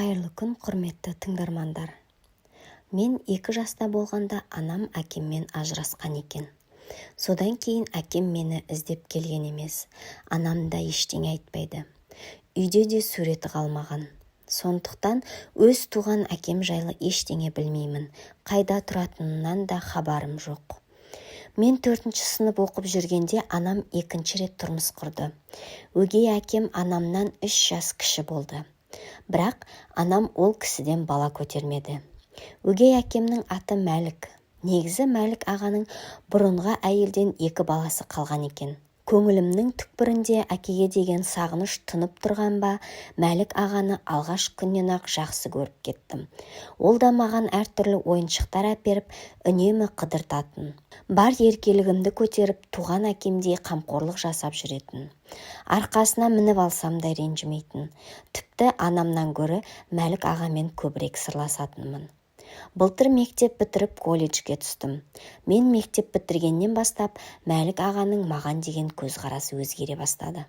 Қайырлы күн, құрметті тыңдармандар! Мен 2 жаста болғанда анам әкеммен ажырасқан екен. Содан кейін әкем мені іздеп келген емес, анам да ештеңе айтпайды. Үйде де суреті қалмаған. Сондықтан өз туған әкем жайлы ештеңе білмеймін, қайда тұратынынан да хабарым жоқ. Мен 4-ші сынып оқып жүргенде анам екінші рет тұрмыс құрды. Өгей әкем анамнан 3 жас кіші болды. Бірақ анам ол кісіден бала көтермеді. Өгей әкемнің аты Мәлік. Негізі Мәлік ағаның бұрынғы әйелден 2 баласы қалған екен. Көңілімнің түкпірінде әкеге деген сағыныш тұнып тұрған ба, Мәлік ағаны алғаш күннен-ақ жақсы көріп кеттім. Ол да маған әртүрлі ойыншықтар әперіп, үнемі қыдыртатын. Бар еркелігімді көтеріп, туған әкемдей қамқорлық жасап жүретін. Арқасына мініп алсам да ренжімейтін. Тіпті анамнан гөрі Мәлік ағамен көбірек сырласатынмын. Былтыр мектеп бітіріп колледжге түстім. Мен мектеп бітіргеннен бастап Мәлік ағаның маған деген көзқарасы өзгере бастады.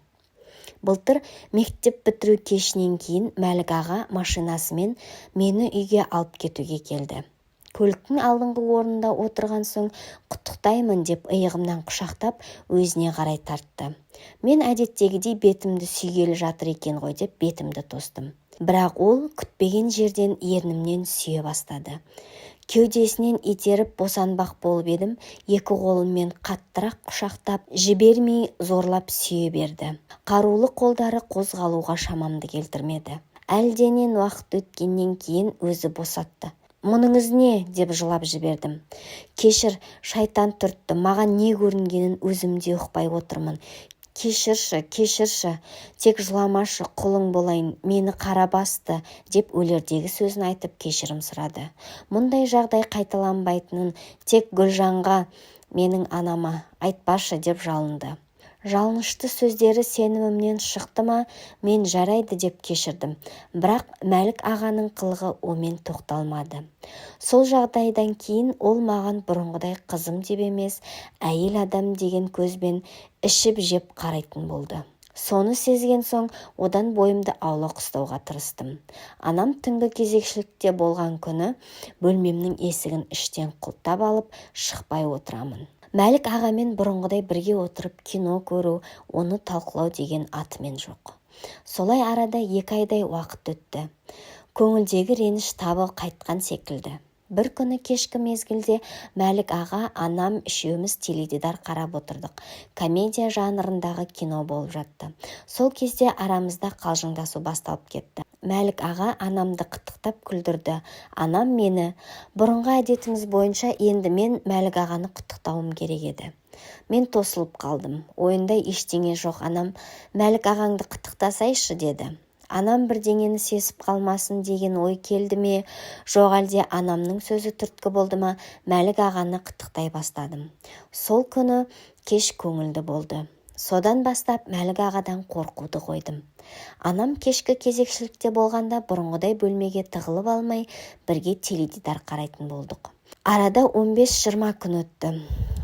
Былтыр мектеп бітіру кешінен кейін Мәлік аға машинасымен мені үйге алып кетуге келді. Көліктің алдыңғы орнында отырған соң құттықтаймын деп иығымнан құшақтап өзіне қарай тартты. Мен әдеттегідей бетімді сүйгелі жатыр екен ғой деп бетімді тостым. Бірақ ол күтпеген жерден ернімнен сүйе бастады. Кеудесінен итеріп босанбақ болып едім, екі қолыммен қаттырақ құшақтап, жібермей зорлап сүйе берді. Қарулы қолдары қозғалуға шамамды келтірмеді. Әлденен уақыт өткеннен кейін өзі босатты. Мұныңыз не? Деп жылап жібердім. Кешір, шайтан түртті, маған не көрінгенін өзім де ұқпай отырмын. Кешірші, кешірші, тек жыламашы, құлың болайын, мені қара басты, деп өлердегі сөзін айтып кешірім сұрады. Мұндай жағдай қайталанбайтынын тек Гүлжанға, менің анама, айтпашы деп жалынды. Жалынышты сөздері сенімімнен шықты ма, мен жарайды деп кешірдім. Бірақ Мәлік ағаның қылығы омен тоқталмады. Сол жағдайдан кейін ол маған бұрынғыдай қызым деп емес, әйел адам деген көзбен ішіп-жеп қарайтын болды. Соны сезген соң одан бойымды аулақ ұстауға тырыстым. Анам түнгі кезекшілікте болған күні бөлмемнің есігін іштен құлыптап алып, шықпай отырамын. Мәлік ағамен бұрынғыдай бірге отырып кино көру, оны талқылау деген атымен жоқ. Солай арада 2 айдай уақыт өтті. Көңілдегі реніш табы қайтқан секілді. Бір күні кешкі мезгілде Мәлік аға, анам үшеуміз теледидар қарап отырдық. Комедия жанрындағы кино болып жатты. Сол кезде арамызда қалжыңдасу басталып кетті. Мәлік аға анамды қытықтап күлдірді. Анам мені. Бұрынғы әдетіміз бойынша енді мен Мәлік ағаны құттықтауым керек еді. Мен тосылып қалдым. Ойында ештеңе жоқ анам, Мәлік ағаңды құттықтасайшы деді. Анам бірдеңені сезіп қалмасын деген ой келді ме, жоқ әлде анамның сөзі түрткі болды ма, Мәлік ағаны құттықтай бастадым. Сол күні кеш көңілді болды. Содан бастап Мәлік ағадан қорқуды қойдым. Анам кешкі кезекшілікте болғанда бұрынғыдай бөлмеге тығылып алмай, бірге теледидар қарайтын болдық. Арада 15-20 күн өтті.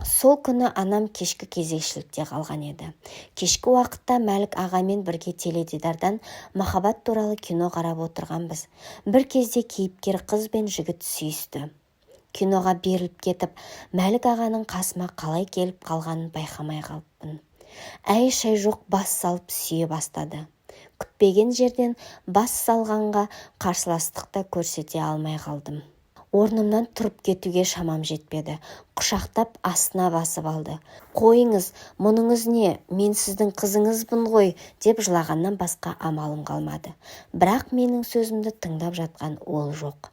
Сол күні анам кешкі кезекшілікте қалған еді. Кешкі уақытта Мәлік ағамен бірге теледидардан махаббат туралы кино қарап отырғанбыз. Бір кезде кейіпкер қыз бен жігіт сүйісті. Киноға беріліп кетіп, Мәлік ағаның қасыма қалай келіп қалғанын байқамай қалыппын. Әй-шай жоқ бас салып сүйе бастады. Күтпеген жерден бас салғанға қарсыластық та көрсете алмай қалдым. Орнымнан тұрып кетуге шамам жетпеді. Құшақтап астына басып алды. Қойыңыз, мұныңыз не, мен сіздің қызыңызбын ғой, деп жылағаннан басқа амалым қалмады. Бірақ менің сөзімді тыңдап жатқан ол жоқ.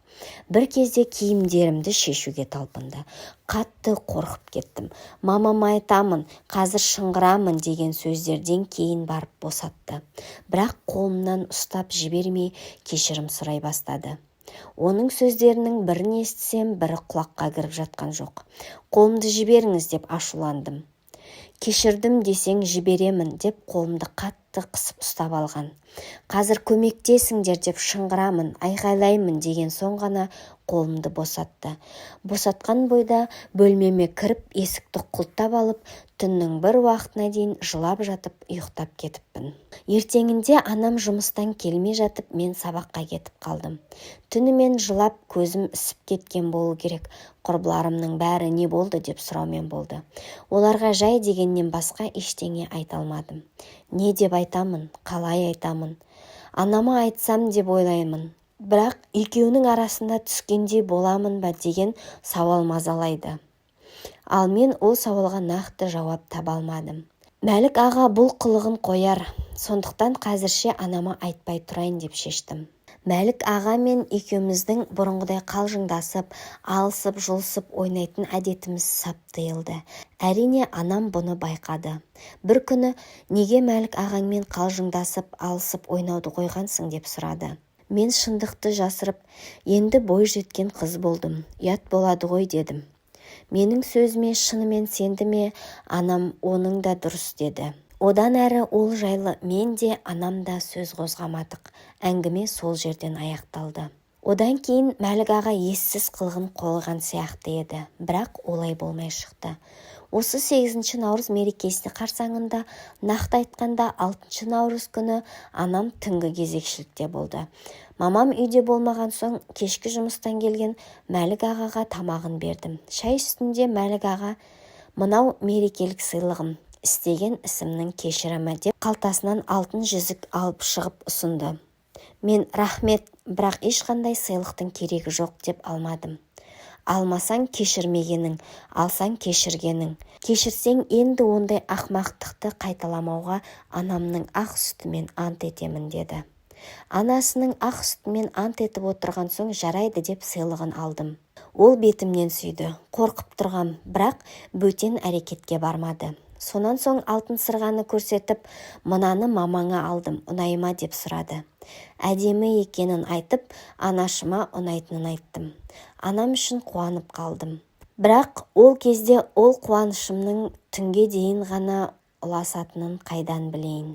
Бір кезде киімдерімді шешуге талпынды. Қатты қорқып кеттім. Мамама айтамын, қазір шыңғырамын деген сөздерден кейін барып босатты. Бірақ қолымнан ұстап жібермей кешірім сұрай бастады. Оның сөздерінің бірін естісем, бірі құлаққа кіріп жатқан жоқ. Қолымды жіберіңіз деп ашуландым. Кешірдім десең жіберемін деп қолымды қатты қысып ұстап алған. Қазір көмектесіңдер деп шыңғырамын, айғайлаймын деген соң ғана қолымды босатты. Босатқан бойда бөлмеме кіріп, есікті құлыптап алып, түннің бір уақытына дейін жылап жатып ұйықтап кетіппін. Ертеңінде анам жұмыстан келмей жатып, мен сабаққа кетіп қалдым. Түнімен жылап көзім ісіп кеткен болу керек. Құрбыларымның бәрі не болды деп сұраумен болды. Оларға жай дегеннен басқа ештеңе айта алмадым. Не деп айтамын, қалай айтамын? Анама айтсам деп ойлаймын. Бірақ екеуінің арасында түскендей боламын ба деген сауал мазалайды. Ал мен ол сауалға нақты жауап таба алмадым. Мәлік аға бұл қылығын қояр, сондықтан қазірше анама айтпай тұрайын деп шештім. Мәлік аға мен екеуміздің бұрынғыдай қалжыңдасып, алысып-жұлысып ойнайтын әдетіміз сап тыйылды. Әрине, анам бұны байқады. Бір күні неге Мәлік ағаңмен қалжыңдасып, алысып ойнауды қойғансың деп сұрады. Мен шындықты жасырып, енді бой жеткен қыз болдым, ұят болады ғой дедім. Менің сөзіме шынымен сенді ме, анам оның да дұрыс деді. Одан әрі ол жайлы мен де, анам да сөз қозғамадық. Әңгіме сол жерден аяқталды. Одан кейін Мәлік аға ессіз қылығын қойған сияқты еді, бірақ олай болмай шықты. Осы 8 наурыз мерекесі қарсаңында, нақты айтқанда 6 наурыз күні анам түнгі кезекшілікте болды. Мамам үйде болмаған соң кешкі жұмыстан келген Мәлік ағаға тамағын бердім. Шай үстінде Мәлік аға, мынау мерекелік сыйлығым, істеген ісімнің кешірімі деп қалтасынан алтын жүзік алып шығып ұсынды. Мен рахмет, бірақ ешқандай сыйлықтың керегі жоқ деп алмадым. Алмасаң кешірмегенің, алсаң кешіргенің. Кешірсең енді ондай ақмақтықты қайталамауға анамның ақ сүтімен ант етемін деді. Анасының ақ сүтімен ант етіп отырған соң жарайды деп сыйлығын алдым. Ол бетімнен сүйді. Қорқып тұрғам, бірақ бөтен әрекетке бармады. Сонан соң алтын сырғаны көрсетіп, мынаны мамаңа алдым, ұнай ма деп сұрады. Әдемі екенін айтып, анашыма ұнайтынын айттым. Анам үшін қуанып қалдым. Бірақ ол кезде ол қуанышымның түнге дейін ғана ұласатынын қайдан білейін.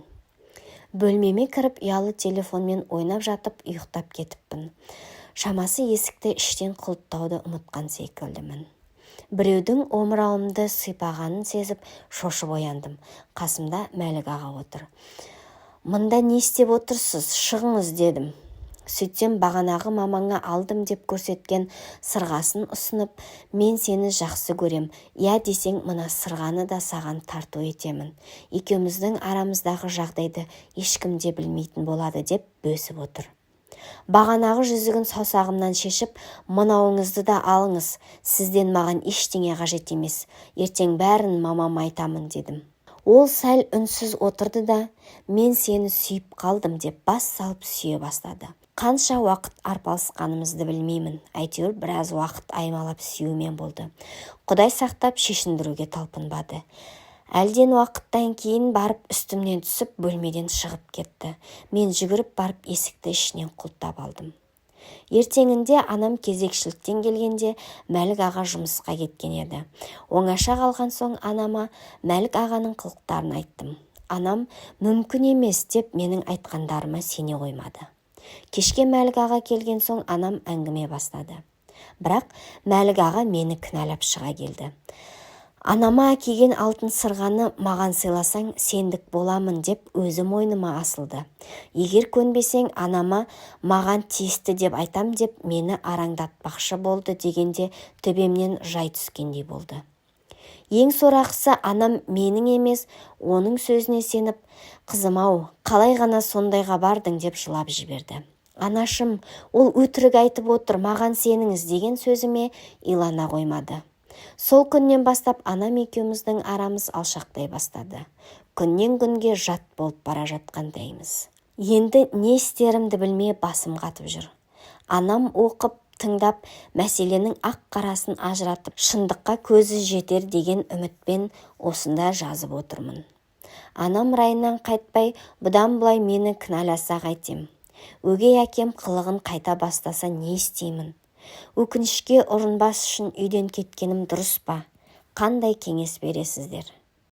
Бөлмеме кіріп ұялы телефонмен ойнап жатып ұйықтап кетіппін. Шамасы есікті іштен құлыптауды ұмытқан секілдімін. Біреудің омырауымды сипағанын сезіп, шошып ояндым. Қасымда Мәлік аға отыр. Мында не істеп отырсыз, шығыңыз дедім. Сөйтсем бағанағы мамаңа алдым деп көрсеткен сырғасын ұсынып, мен сені жақсы көрем, иә десең мына сырғаны да саған тарту етемін. Екеуміздің арамыздағы жағдайды ешкім де білмейтін болады деп бөсіп отыр. Бағанағы жүзігін саусағымнан шешіп, мынауыңызды да алыңыз, сізден маған ештеңе қажет емес, ертең бәрін мамама айтамын дедім. Ол сәл үнсіз отырды да, мен сені сүйіп қалдым деп бас салып сүйе бастады. Қанша уақыт арпалысқанымызды білмеймін, әйтеуір біраз уақыт аймалап сүюмен болды. Құдай сақтап шешіндіруге талпынбады. Әлден уақыттан кейін барып үстімнен түсіп бөлмеден шығып кетті. Мен жүгіріп барып есікті ішінен құлыптап алдым. Ертеңінде анам кезекшіліктен келгенде Мәлік аға жұмысқа кеткен еді. Оңаша қалған соң анама Мәлік ағаның қылықтарын айттым. Анам мүмкін емес деп менің айтқандарыма сене қоймады. Кешке Мәлік аға келген соң анам әңгіме бастады. Бірақ Мәлік аға мені кінәлап шыға келді. Анама әкелген алтын сырғаны маған сыйласаң сендік боламын деп өзі мойныма асылды. Егер көнбесең анама маған тиісті деп айтам деп мені араңдатпақшы болды дегенде төбемнен жай түскендей болды. Ең сорақысы анам менің емес, оның сөзіне сеніп, қызым-ау, қалай ғана сондайға бардың деп жылап жіберді. Анашым, ол өтірік айтып отыр, маған сеніңіз деген сөзіме илана қоймады. Сол күннен бастап анам екеуміздің арамыз алшақтай бастады. Күннен күнге жат болып бара жатқандаймыз. Енді не істерімді білмей басым қатып жүр. Анам оқып, тыңдап, мәселенің ақ-қарасын ажыратып, шындыққа көзі жетер деген үмітпен осында жазып отырмын. Анам райынан қайтпай, бұдан былай мені кінәласа қайтем. Өгей әкем қылығын қайта бастаса не істеймін? Өкінішке ұрынбас үшін үйден кеткенім дұрыс па? Қандай кеңес бересіздер?